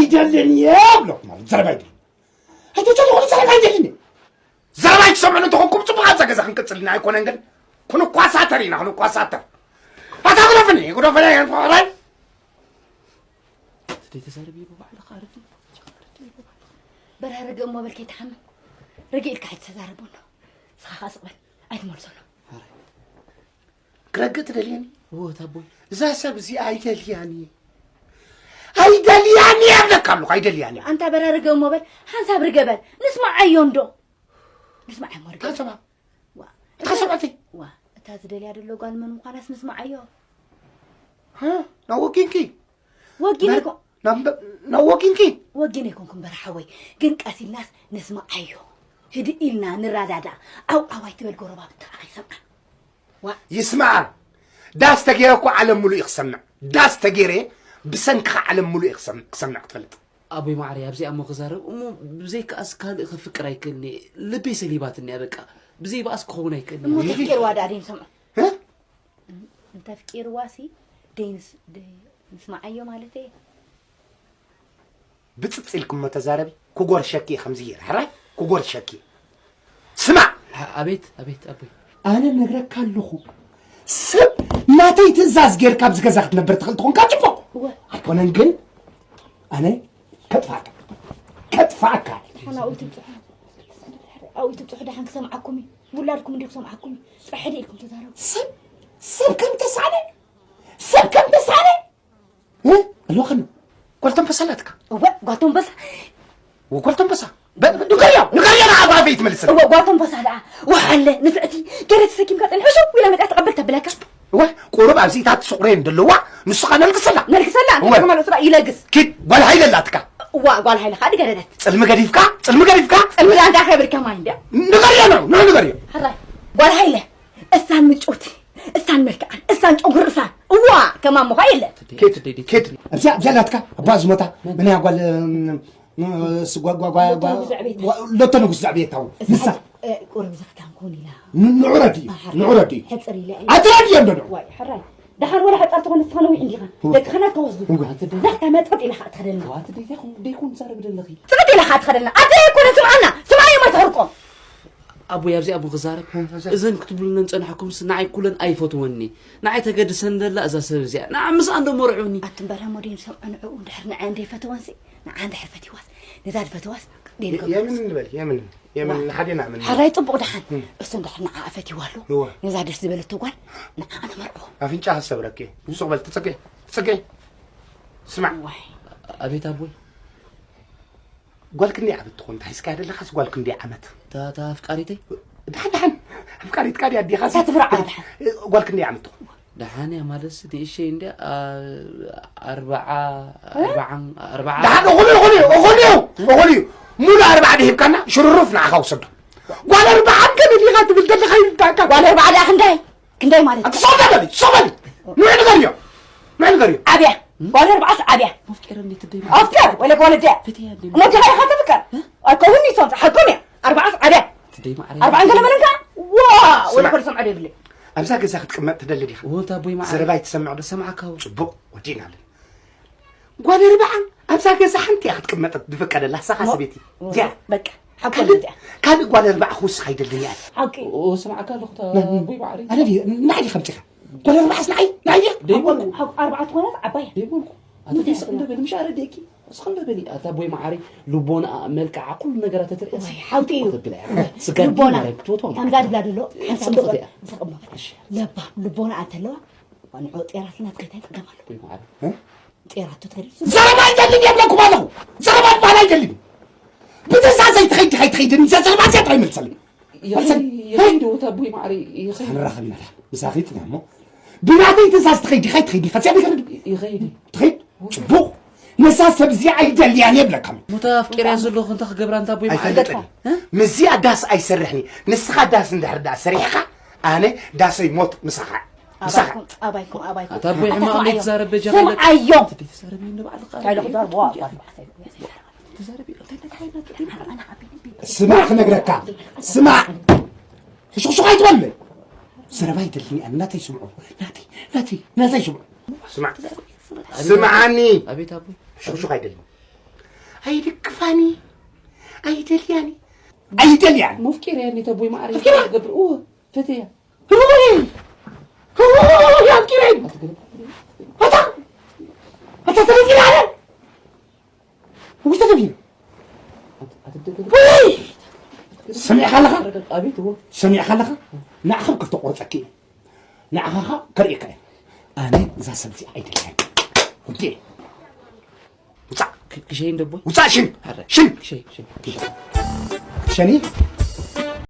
ይደልን እየ ብለኩም ማለት ዘረባ ይደልን። ኣይተጨነቑ፣ ዘረባ ይደልን እየ። ዘረባ ይትሰምዑ እንተኾንኩም ጽቡቕ ኣብዛ ገዛ ክንቅጽል ኢና ኣይኮነን ግን? ክንኳሳተር ኢና፣ ክንኳሳተር። ኣታ ግደፍኒ፣ ግደፍኒ፣ ኣይኮነን። ዘይተዛረብ ይብሉ ባዕልኻ ኣረዲ። በርሀ ርግእ እሞ በል ከይትሓምም። ርግእ ኢልካ ኣይትተዛረቦ ኣሎ። ንስኻ ኸኣ ስቕ በል። ኣይትመልሶ ኣሎ። ክረግእ ትደልየኒ? እወ፣ እታ ኣቦይ። እዛ ሰብ እዚኣ ኣይደልያን እየ። ኣይደልያን እየ እብለካ ኣለኹ፣ ኣይደልያን እየ። ኣንታ በርሀ ርግእ እሞ በል። ሓንሳብ ርግእ በል። ንስምዓዮ እንዶ። ንስምዓዮ እሞ ርግእ። እታ ሰባ። ዋ። እታ ሰባተይ። ዋ። እታ ዝደልያ ደሎ ጓል መን ምዃናስ ንስምዓዮ። ናብ ወጊንኪ ወጊነ ናብ ወጊንኪ ወጊነ ኣይኮንኩም በረ ሓወይ፣ ግን ቀስ ኢልናስ ንስምዓዮ። ህድእ ኢልና ንረዳዳ። ዓው ዓው ኣይትበል፣ ጎረባብቲ ከዓ ይሰምዓ። ዋ። ይስምዓ። ዳስ ተገይረ እኮ ዓለም ሙሉእ እዩ ክሰምዕ። ዳስ ተገይረ ብሰንክኻ ዓለም ሙሉእ እዩ ክሰምዕ፣ ክሰምዕ ክትፈልጥ። ኣቦይ ማዕረይ ኣብዚኣ እሞ ክዛረብ እሞ ብዘይካኣስ ካልእ ክፍቅር ኣይክእልን እየ። ልበይ ሰሊባትኒ እያ በቃ። ብዘይ በኣስ ክኸውን ኣይክእልን እሞ እየ። ተፍቂርዋ ደኣ ደይንሰምዖ እ? እንተፍቂርዋሲ ደይንስ ደይንስምዓዮ ማለተይ እየ። ብጽጽ ኢልኪ እሞ ተዛረቢ። ክጎርሸኪ እየ ከምዚ ገይረ ሕራይ ክጎርሸኪ እየ። ስማዕ ኣቤት ኣቤት ኣቦይ ኣነ ነግረካ ኣለኹ ሰብ ናተይ ትእዛዝ ጌርካ ኣብዚ ገዛ ክትነብር ትኽእል ትኾንካ ጽቡቕ እወ ኣይኮነን ግን ኣነ ከጥፋእካ ከጥፋእካ ሓና ኣብኡ ትብፅሑ ኣብኡ ትብፅሑ ደሓን ክሰምዓኩም እዩ ውላድኩም እንዲ ክሰምዓኩም እዩ ፅሕዲ ኢልኩም ተዛረቡ ሰብ ሰብ ከም ተሳነ ሰብ ከም ተሳነ ኣለዋኸኒ ጓል ተንበሳ ኣላትካ እወ ጓል ተንበሳ ጓል ተንበሳ ንገርዮ ንገርዮ ንዓባበይ ትመልስን እወ ጓል ተንበሳ ደኣ ወሓለ ንፍዕቲ ገለ ተሰኪምካ ጥንሕሹ ኢላ መፅያ ተቐበል ተብለካ እወ ቁሩብ ኣብዚታት ስቑረየን ዘለዋ ንስኻ ነልግሰላ ነልግሰላ እወ። ንስኻ ማለት ስራ ይለግስ ኪድ ጓል ሃይለ ኣላትካ እዋ ጓል ሃይለ ካዲ ገረደት ጽልሚ ገዲፍካ ጽልሚ ገዲፍካ ጽልሚ ዳንዳ ከብልካ ማይ እንደ ንገርዮ ነው ንገርዮ ጓል ሃይለ እሳን ምጭውቲ እሳን መልክዓን እሳን ጨጉሪ እሳን እዋ ከማን ምዃ የለን ኬድ ኬድ ኣብዚኣ ኣብዚኣ ናትካ ኣባ ዝሞታ መን እያ ጓል ጓጓጓጓ ሎቶ ንጉስ ዘዕብየታ ንሳ ቁሩብ ዘኽዳን ኮን ኢላ ንዑረድ እዩ ንዑረድ እዩ ሕፅር ኢለ ኣትረድ እዮም ዶ ዋይ ሕራይ ደሓር ወላ ሕፃር ትኾን ንስኻ ነዊሕ እንዲኻ ደቅኻ ናትካ ወስዱ ናትካ መጠጥ ኢላ ኸዓ ትኸደልና ደይኮን ዛረብ ደለኺ ፅዕት ኢላ ኸዓ ትኸደልና ኣደ ኣይኮነ ስምዓና ስምዓዮም ኣይተሕርቆም ኣቦይ ኣብዚኣ እሞ ክዛረብ እዘን ክትብሉለን ዝፀናሕኩምስ ንዓይ ኩለን ኣይፈትወኒ ንዓይ ተገድሰን ዘላ እዛ ሰብ እዚኣ ንዓ ምስኣ እንዶ መርዑኒ ኣትምበረ ሞዴን ሰምዖ ንዕኡ እንድሕር ንዐ እንደይፈተወንሲ ንዓ እንድሕር ፈቲዋስ ነዛ ዝፈተዋስ ደይንገብር የምን ንበል የምን የምን ንሓዴና ምን ሓራይ ጥቡቕ ደሓን እሱ እንድሕር ንዓ ፈቲዋ ኣሎ እወ ነዛ ደስ ዝበለቶ ጓል ንዓ ነመርዖ ኣፍንጫ ከሰብረኪ ሱቕ በል ትፅገ ትፅገ ስማዕ ዋይ ኣቤት ኣቦይ ጓል ክንደይ ዓመት ትኾን እንታይ እስካ ደለካስ ጓል ክንደይ ዓመት እታ እታ ኣፍቃሪተይ ድሓን ድሓን ኣፍቃሪትካ ድያ ኣዴኻስ እታ ትፍርዓ ድሓን ጓል ክንደይ ዓመት ትኾን ደሓን እያ ማለትስ ንእሸይ እንድያ ኣ- ኣርብዓ ኣርብዓን ኣርብዓ ደሓን እኹል እዩ እኹል እዩ እኹል እዩ እኹል እዩ ሙሉ ኣርብዓ ድሂብካና ሽሩሩፍ ንዓኻ ውሰዶ ጓል ኣርብዓን ገለ ዲኻ ትብል ዘለኻ ይርዳእካ ጓል ኣርብዓ ደኣ ክንደይ ክንደይ ማለት እዩ? ኣንቲ ሶበሊ ሶበሊ ንዑ ንገርዮ ንዑ ንገርዮ ኣብያ ጓል ኣርብዓስ ኣብያ ኣፍቅር እንዴት ደይ ኣፍቅር ወለ ጓል ድያ ፍትያ ደይ እሞ ድኻ ኢኻ ተፍቅር ኣይከውን ይሶም ሓቆም እያ ኣርብዓስ ኣብያ ትደይ ማዕረ ኣርብዓን ገለ መለንካ ዋ ወለ ስማዕ። ኮል ሰምዐ ደብለ ኣብዛ ገዛ ክትቅመጥ ትደሊ ዲኻ ወንታ ቦይ ማዕረ ዘረባይ ትሰምዕ ዶ ሰማዕካ ጽቡቕ ወዲእና ኣለና ጓል ኣርብዓ ኣብዛ ገዛ ሓንቲ እያ ክትቅመጥ ዝፍቀደላ ሳኻ ሰበይቲ እዚኣ በቃ ሓቆም ካልእ እዚኣ ካልእ ጓል ኣርብዓ ክውስኽ ኣይደልን እያ ሓቂ ኦ ስማዕካ ኣለኹ ታ ቦይ ባዕሪ ኣነ ድየ ንዓይ ድየ ከምፂኻ ጓል ኣርብዓስ ንዓይ ንዓይ ድያ ደይበልኩ ሓቂ ኣርብዓ ትኾነት ዓባይ ደይበልኩ ኣንቲ ደስ እንደ በል ምሽ ኣረዲእኪ እስኸ እንደ በሊ ኣታ ቦይ ማዕሪ ልቦና መልክዓ ኩሉ ነገራት ተትርኢ ወይ ሓቂ እዩ ተብላ እያ ስጋር ልቦና ማርያም ክትወትዋ ከምዛ ድብላ ደሎ ሓንሳብ ጽብቕቲ እያ። ዝቕሞ ለባ ልቦና ኣተለዋ ንዑ ጤራትና ትከታይ ትቀደም ኣሎ ቦይ ማዕሪ ጤራቱ ትኸዲ ዘረባ ኣይደልን የብለኩም ኣለኹ ዘረባ ዝበሃል ኣይደልን ብትእዛዘይ ትኸይድ ዲኻ ኣይትኸይድን እዛ ዘረባ እዚኣ ጥራይ መልሰለይ ይኸይድ ይኸይድ ወታ ኣቦይ ማዕረይ ይኸይድ ንራኸብ ኢና ዳ ምሳኺ ጥና እሞ ብናተይ ትእዛዝ ትኸይድ ዲኻ ኣይትኸይድ ኢኻ እዚኣ ነገር ይኸይድ ትኸይድ ጽቡቕ ነዛ ሰብ እዚኣ ኣይደልያን እየ ብለካ ኣሎ ሙታ ኣፍቂርያ ዘለኹ እንተ ክገብራ እንታ ኣቦይ ማዕረይ ኣይፈልጥን እየ ምስዚኣ ዳስ ኣይሰርሕን እየ ንስኻ ዳስ እንድሕር ደኣ ሰሪሕኻ ኣነ ዳሰይ ሞት ምሳኻ ምሳኻ ኣባይኩም ኣባይኩም ኣታ ኣቦይ ሕማቕ እንዴት ትዛረብ በጃ ስምዓዮም ትዛረብ ንባዕልኻ ስማዕ ክነግረካ ስማዕ ሕሹኽሹኽ ኣይትበለይ ዘረባ ይደልኒ ኣነ ናተይ ስምዑ ናተይ ናተይ ናተይ ስምዑ ስማዕ ስምዓኒ ኣቤት ኣቦይ ሕሹኽሹኽ ኣይደልኒ ኣይድግፋኒ ኣይደልያኒ ኣይደልያን ሙፍቂር እያ እንዴት ኣቦይ ማዕረ ኣፍቂራ? ትገብር እዎ ፈትያ ህወይ ህወይ ኣፍቂረይ ኣታ ኣታ ተደፊና ኣለ ውይ ተደፊና ኣትደገም ውይ ሰሚዕካ ኣለኻ ኣቤት እዎ ሰሚዕካ ኣለኻ ንዓኻ ክልተ ቆርፀኪ እየ ንዓኻኻ ከርእየካ እየ ኣነ እዛ ሰብዚ ኣይደልያን ውዴ ውፃእ ክሸይን ደቦይ ውፃእ ሽን ሽን ክሸይ ክሸይ ሸኒ